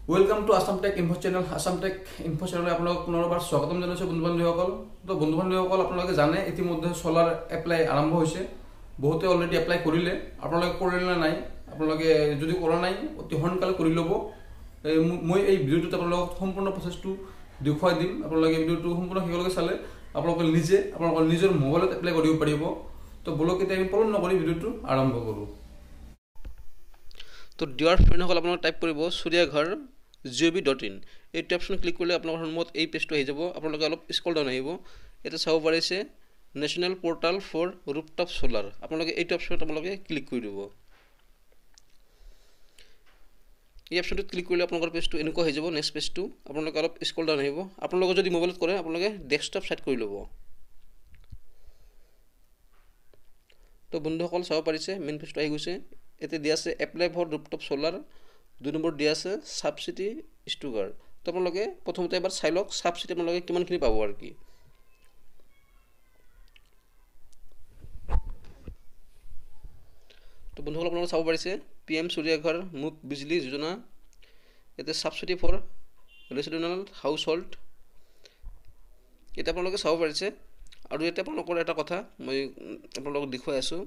Welcome to Assam Tech Info channel. Assam Tech Info চেনেললৈ আপোনালোকক পুনৰবাৰ স্বাগতম জনাইছোঁ বন্ধু বান্ধৱীসকল। তো বন্ধু বান্ধৱীসকল, আপোনালোকে জানে ইতিমধ্যে চ'লাৰ এপ্লাই আৰম্ভ হৈছে। বহুতে অলৰেডি এপ্লাই কৰিলে। আপোনালোকে কৰিলে নে নাই? আপোনালোকে যদি কৰা নাই, অতি সোনকালে কৰি ল'ব। মই এই ভিডিঅ'টোত আপোনালোকক সম্পূৰ্ণ প্ৰচেছটো দেখুৱাই দিম। আপোনালোকে ভিডিঅ'টো সম্পূৰ্ণ শেষলৈকে চালে আপোনালোকে নিজে আপোনালোকৰ নিজৰ মোবাইলত এপ্লাই কৰিব পাৰিব। তো বলক, এতিয়া আমি পলম নকৰি ভিডিঅ'টো আৰম্ভ কৰোঁ। তো ডিয়াৰ ফ্ৰেণ্ডসকল, আপোনালোকে টাইপ কৰিব সূৰ্যাঘৰ gov.in। এইটো অপশ্যন ক্লিক কৰিলে আপোনালোকৰ সন্মুখত এই পেজটো আহি যাব। আপোনালোকে অলপ স্ক্ৰল ডাউন আহিব, ইয়াতে চাব পাৰিছে national portal for rooftop solar. আপোনালোকে এইটো অপশ্যনত আপোনালোকে ক্লিক কৰি দিব। এই অপশ্যনটোত ক্লিক কৰিলে আপোনালোকৰ পেজটো এনেকুৱা হৈ যাব। নেক্সট পেজটো আপোনালোকে অলপ স্ক্ৰল ডাউন আহিব। আপোনালোকে যদি মোবাইলত কৰে, আপোনালোকে ডেস্কটপ ছাইট কৰি ল'ব। তো বন্ধুসকল, চাব পাৰিছে মেইন পেজটো আহি গৈছে। ইয়াতে দিয়া আছে এপ্লাই ফৰ ৰুপটপ চ'লাৰ, 2 নম্বৰ দিয়া আছে ছাবচিডি ষ্টুগাৰ। তো আপোনালোকে প্ৰথমতে এবাৰ চাই লওক ছাবচিডি আপোনালোকে কিমানখিনি পাব আৰু কি। তো বন্ধুসকল, আপোনালোকে চাব পাৰিছে পি এম সূৰ্যাঘৰ মুফ্ত বিজলী যোজনা, ইয়াতে subsidy for residential household, ইয়াতে আপোনালোকে চাব পাৰিছে। আৰু ইয়াতে আপোনালোকৰ এটা কথা মই আপোনালোকক দেখুৱাই আছোঁ।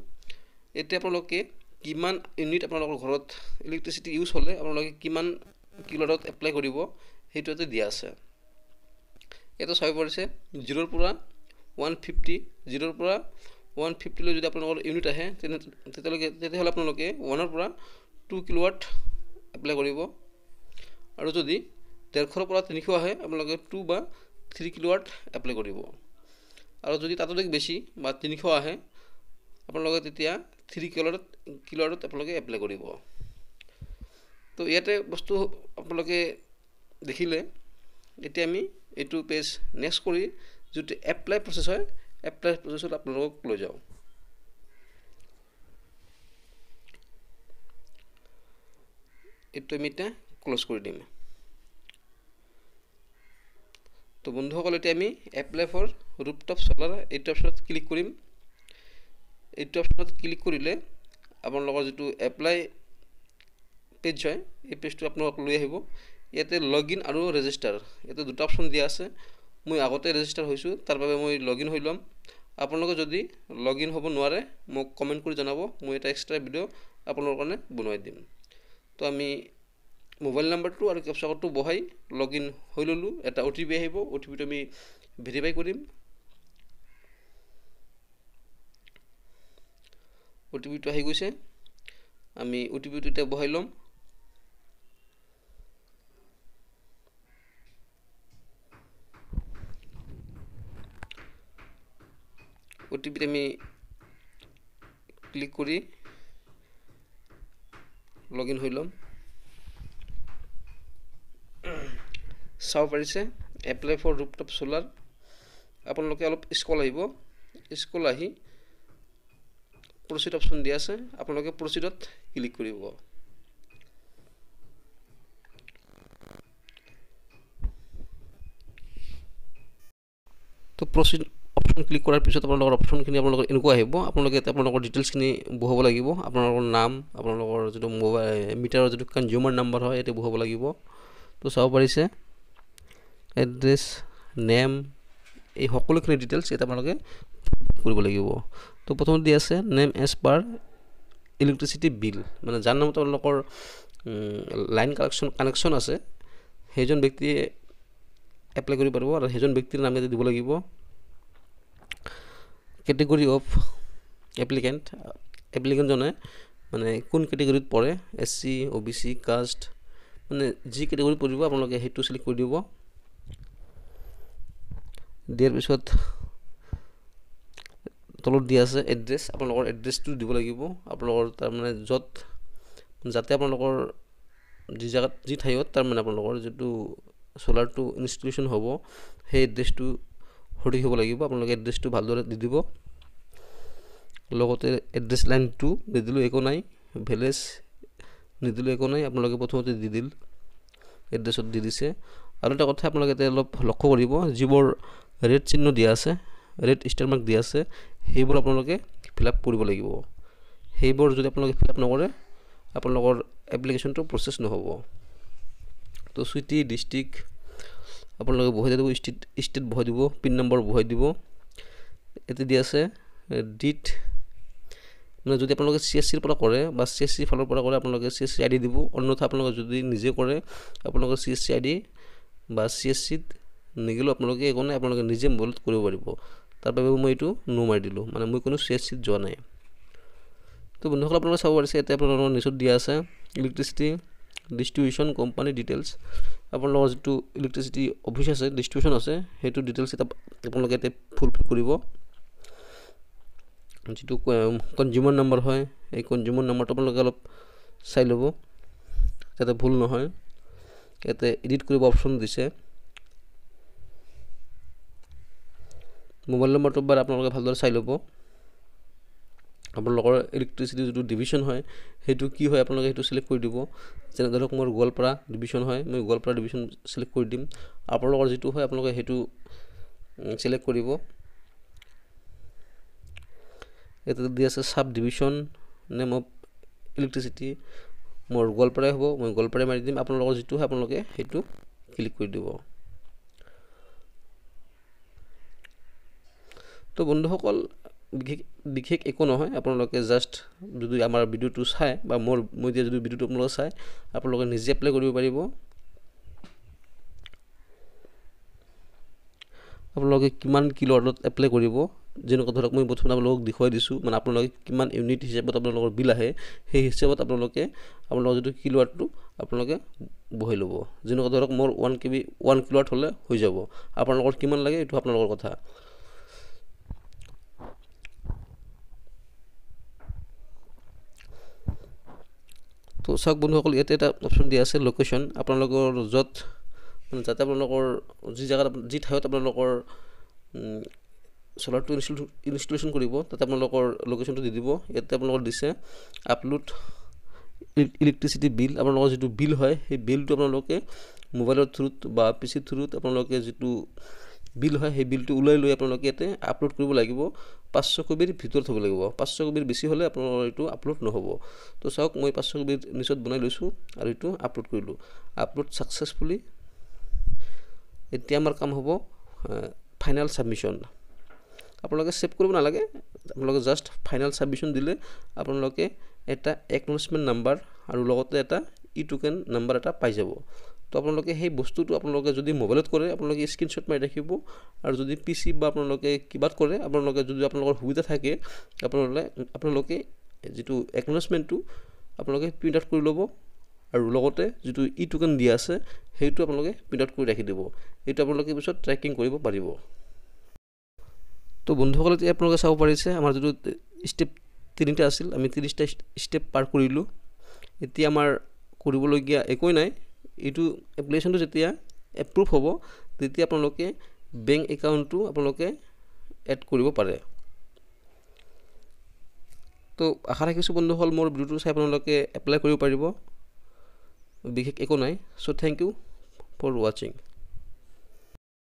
এতিয়া আপোনালোকে কিমান ইউনিট আপোনালোকৰ ঘৰত ইলেক্ট্ৰিচিটি ইউজ হ'লে আপোনালোকে কিমান কিলোৱাটত এপ্লাই কৰিব, সেইটো ইয়াতে দিয়া আছে। ইয়াতে চাব পাৰিছে জিৰ'ৰ পৰা 150, জিৰ'ৰ পৰা 150লৈ যদি আপোনালোকৰ ইউনিট আহে, তেনে তেতিয়ালৈকে তেতিয়াহ'লে আপোনালোকে 1ৰ পৰা 2 কিলোৱাট এপ্লাই কৰিব। আৰু যদি 150ৰ পৰা 300 আহে, আপোনালোকে 2 বা 3 কিলোৱাট এপ্লাই কৰিব। আৰু যদি তাতোতকৈ বেছি বা 300 আহে, আপোনালোকে তেতিয়া 3 কিলোৱাটত আপোনালোকে এপ্লাই কৰিব। তো ইয়াতে বস্তু আপোনালোকে দেখিলে। এতিয়া আমি এইটো পেজ নেক্সট কৰি যিটো এপ্লাই প্ৰচেছ হয়, এপ্লাই প্ৰচেছত আপোনালোকক লৈ যাওঁ। এইটো আমি এতিয়া ক্ল'জ কৰি দিম। তো বন্ধুসকল, এতিয়া আমি এপ্লাই ফৰ ৰুপটপ চ'লাৰ এইটো অপশ্যনত ক্লিক কৰিম। এইটো অপশ্যনত ক্লিক কৰিলে আপোনালোকৰ যিটো এপ্লাই পেজ হয়, এই পেজটো আপোনালোকক লৈ আহিব। ইয়াতে লগ ইন আৰু ৰেজিষ্টাৰ, ইয়াতে দুটা অপশ্যন দিয়া আছে। মই আগতে ৰেজিষ্টাৰ হৈছোঁ, তাৰ বাবে মই লগ ইন হৈ ল'ম। আপোনালোকে যদি লগ ইন হ'ব নোৱাৰে, মোক কমেণ্ট কৰি জনাব, মই এটা এক্সট্ৰা ভিডিঅ' আপোনালোকৰ কাৰণে বনাই দিম। তো আমি মোবাইল নাম্বাৰটো আৰু কেপচা কোডটো বহাই লগ ইন হৈ ল'লোঁ। এটা অ' টি পি আহিব, অ' টি পিটো আমি ভেৰিফাই কৰিম। অ' টি পিটো আহি গৈছে, আমি অ' টি পিটো এতিয়া বহাই ল'ম। অ' টি পিত আমি ক্লিক কৰি লগ ইন হৈ ল'ম। চাব পাৰিছে এপ্লাই ফৰ ৰুপটপ চ'লাৰ। আপোনালোকে অলপ স্ক্ৰল আহিব, স্ক্ৰল আহি প্ৰচিড অপশ্যন দিয়া আছে, আপোনালোকে প্ৰচিডত ক্লিক কৰিব। তো প্ৰচিড অপশ্যন ক্লিক কৰাৰ পিছত আপোনালোকৰ অপশ্যনখিনি আপোনালোকৰ এনেকুৱা আহিব। আপোনালোকে ইয়াতে আপোনালোকৰ ডিটেইলছখিনি বহাব লাগিব। আপোনালোকৰ নাম, আপোনালোকৰ যিটো মোবাইল মিটাৰৰ যিটো কনজিউমাৰ নাম্বাৰ হয়, ইয়াতে বহাব লাগিব। তো চাব পাৰিছে এড্ৰেছ, নেম, এই সকলোখিনি ডিটেইলছ ইয়াতে আপোনালোকে কৰিব লাগিব। তো প্ৰথমতে দিয়া আছে name as per electricity bill, মানে যাৰ নামত আপোনালোকৰ লাইন কানেকশ্যন আছে, সেইজন ব্যক্তিয়ে এপ্লাই কৰিব পাৰিব আৰু সেইজন ব্যক্তিৰ নাম ইয়াতে দিব লাগিব। কেটেগৰী অফ এপ্লিকেণ্ট, এপ্লিকেণ্টজনে মানে কোন কেটেগৰীত পৰে, এছ চি, অ' বি চি, কাষ্ট, মানে যি কেটেগৰীত পৰিব আপোনালোকে সেইটো চিলেক্ট কৰি দিব। দিয়াৰ পিছত তলত দিয়া আছে এড্ৰেছ, আপোনালোকৰ এড্ৰেছটো দিব লাগিব। আপোনালোকৰ তাৰমানে য'ত যাতে আপোনালোকৰ যি জেগাত যি ঠাইত তাৰমানে আপোনালোকৰ যিটো চ'লাৰটো ইনষ্টলেশ্যন হ'ব, সেই এড্ৰেছটো সঠিক হ'ব লাগিব। আপোনালোকে এড্ৰেছটো ভালদৰে দি দিব। লগতে এড্ৰেছ লাইনটো নিদিলেও একো নাই, ভিলেজ নিদিলেও একো নাই, আপোনালোকে প্ৰথমতে দি দিল, এড্ৰেছত দি দিছে। আৰু এটা কথা আপোনালোকে এতিয়া অলপ লক্ষ্য কৰিব, যিবোৰ ৰেড চিহ্ন দিয়া আছে, ৰেড ষ্টাৰ মাৰ্ক দিয়া আছে, সেইবোৰ আপোনালোকে ফিল আপ কৰিব লাগিব। সেইবোৰ যদি আপোনালোকে ফিল আপ নকৰে, আপোনালোকৰ এপ্লিকেশ্যনটো প্ৰচেছ নহ'ব। তো চিটি ডিষ্ট্ৰিক্ট আপোনালোকে বহাই দিব, ষ্টেট বহাই দিব, পিন নম্বৰ বহাই দিব। ইয়াতে দিয়া আছে ডিট, মানে যদি আপোনালোকে চি এছ চিৰ পৰা কৰে বা চি এছ চিৰ ফালৰ পৰা কৰে আপোনালোকে C S C I D দিব, অন্যথা আপোনালোকে যদি নিজে কৰে আপোনালোকে C S C I D বা চি এছ চিত নিগেলেও আপোনালোকে একো নাই, আপোনালোকে নিজে মোবাইলত কৰিব পাৰিব। তাৰ বাবে মই এইটো নো মাৰি দিলোঁ, মানে মই কোনো চি এছ চিত যোৱা নাই। তো বন্ধুসকল আপোনালোকে চাব পাৰিছে ইয়াতে আপোনালোকৰ নিচত দিয়া আছে ইলেক্ট্ৰিচিটি ডিষ্ট্ৰিবিউশ্যন কোম্পানী ডিটেইলছ। আপোনালোকৰ যিটো ইলেক্ট্ৰিচিটি অফিচ আছে, ডিষ্ট্ৰিবিউশ্যন আছে, সেইটো ডিটেইলছ এটা আপোনালোকে ইয়াতে ফুলফিল কৰিব। যিটো কনজিউমাৰ নম্বৰ হয়, এই কনজিউমাৰ নম্বৰটো আপোনালোকে অলপ চাই ল'ব যাতে ভুল নহয়। ইয়াতে এডিট কৰিব অপশ্যন দিছে। মোবাইল নম্বৰটো বাৰ আপোনালোকে ভালদৰে চাই ল'ব। আপোনালোকৰ ইলেক্ট্ৰিচিটি যিটো ডিভিশ্যন হয় সেইটো কি হয় আপোনালোকে সেইটো চিলেক্ট কৰি দিব। যেনে ধৰক মোৰ গোৱালপাৰা ডিভিশ্যন হয়, মই গোৱালপাৰা ডিভিশ্যন চিলেক্ট কৰি দিম। আপোনালোকৰ যিটো হয় আপোনালোকে সেইটো চিলেক্ট কৰিব। ইয়াতে দি আছে sub division name of electricity, মোৰ গোৱালপাৰাই হ'ব, মই গোৱালপাৰাই মাৰি দিম। আপোনালোকৰ যিটো হয় আপোনালোকে সেইটো ক্লিক কৰি দিব। তো বন্ধুসকল বিশেষ একো নহয়, আপোনালোকে জাষ্ট যদি আমাৰ ভিডিঅ'টো চায় বা মই দিয়া যদি ভিডিঅ'টো আপোনালোকে চায় আপোনালোকে নিজে এপ্লাই কৰিব পাৰিব। আপোনালোকে কিমান কিলোৱাটত এপ্লাই কৰিব, যেনেকুৱা ধৰক মই প্ৰথমে আপোনালোকক দেখুৱাই দিছোঁ, মানে আপোনালোকে কিমান ইউনিট হিচাপত আপোনালোকৰ বিল আহে সেই হিচাপত আপোনালোকে আপোনালোকৰ যিটো কিলোৱাটটো আপোনালোকে বহাই ল'ব। যেনেকুৱা ধৰক মোৰ 1 KB 1 kilowatt হ'লে হৈ যাব, আপোনালোকৰ কিমান লাগে এইটো আপোনালোকৰ কথা। তো চাওক বন্ধুসকল ইয়াতে এটা অপশ্যন দিয়া আছে লোকেশ্যন, আপোনালোকৰ য'ত মানে যাতে আপোনালোকৰ যি জেগাত যি ঠাইত আপোনালোকৰ চ'লাৰটো ইনষ্টলেশ্যন কৰিব তাতে আপোনালোকৰ লোকেশ্যনটো দি দিব। ইয়াতে আপোনালোকৰ দিছে আপলোড ইলেক্ট্ৰিচিটি বিল, আপোনালোকৰ যিটো বিল হয় সেই বিলটো আপোনালোকে মোবাইলৰ থ্ৰুত বা পি চিৰ থ্ৰুত আপোনালোকে যিটো বিল হয় সেই বিলটো ওলাই লৈ আপোনালোকে ইয়াতে আপলোড কৰিব লাগিব। 500 কবিৰ ভিতৰত হ'ব লাগিব, 500 কবিৰ বেছি হ'লে আপোনালোকৰ এইটো আপলোড নহ'ব। তো চাওক মই 500 কবিৰ নিচত বনাই লৈছোঁ আৰু এইটো আপলোড কৰিলোঁ, আপলোড ছাকচেছফুলি। এতিয়া আমাৰ কাম হ'ব ফাইনেল ছাবমিশ্যন। আপোনালোকে ছেভ কৰিব নালাগে, আপোনালোকে জাষ্ট ফাইনেল ছাবমিশ্যন দিলে আপোনালোকে এটা একনলেজমেণ্ট নাম্বাৰ আৰু লগতে এটা ই টোকেন নাম্বাৰ এটা পাই যাব। তো আপোনালোকে সেই বস্তুটো আপোনালোকে যদি মোবাইলত কৰে আপোনালোকে স্ক্ৰীনশ্বট মাৰি ৰাখিব, আৰু যদি পি চি বা আপোনালোকে কিবাত কৰে আপোনালোকে যদি আপোনালোকৰ সুবিধা থাকে আপোনালোকে যিটো একনলেজমেণ্টটো আপোনালোকে প্ৰিণ্ট আউট কৰি ল'ব আৰু লগতে যিটো ই টোকেন দিয়া আছে সেইটো আপোনালোকে প্ৰিণ্ট আউট কৰি ৰাখি দিব। এইটো আপোনালোকে পিছত ট্ৰেকিং কৰিব পাৰিব। তো বন্ধুসকল এতিয়া আপোনালোকে চাব পাৰিছে আমাৰ যিটো ষ্টেপ 3টা আছিল, আমি 30টা ষ্টেপ পাৰ কৰিলোঁ। এতিয়া আমাৰ কৰিবলগীয়া একোৱেই নাই। এইটো এপ্লিকেশ্যনটো যেতিয়া এপ্ৰুভ হ'ব তেতিয়া আপোনালোকে বেংক একাউণ্টটো আপোনালোকে এড কৰিব পাৰে। তো আশা ৰাখিছোঁ বন্ধুসকল মোৰ ভিডিঅ'টো চাই আপোনালোকে এপ্লাই কৰিব পাৰিব, বিশেষ একো নাই। So thank you for watching.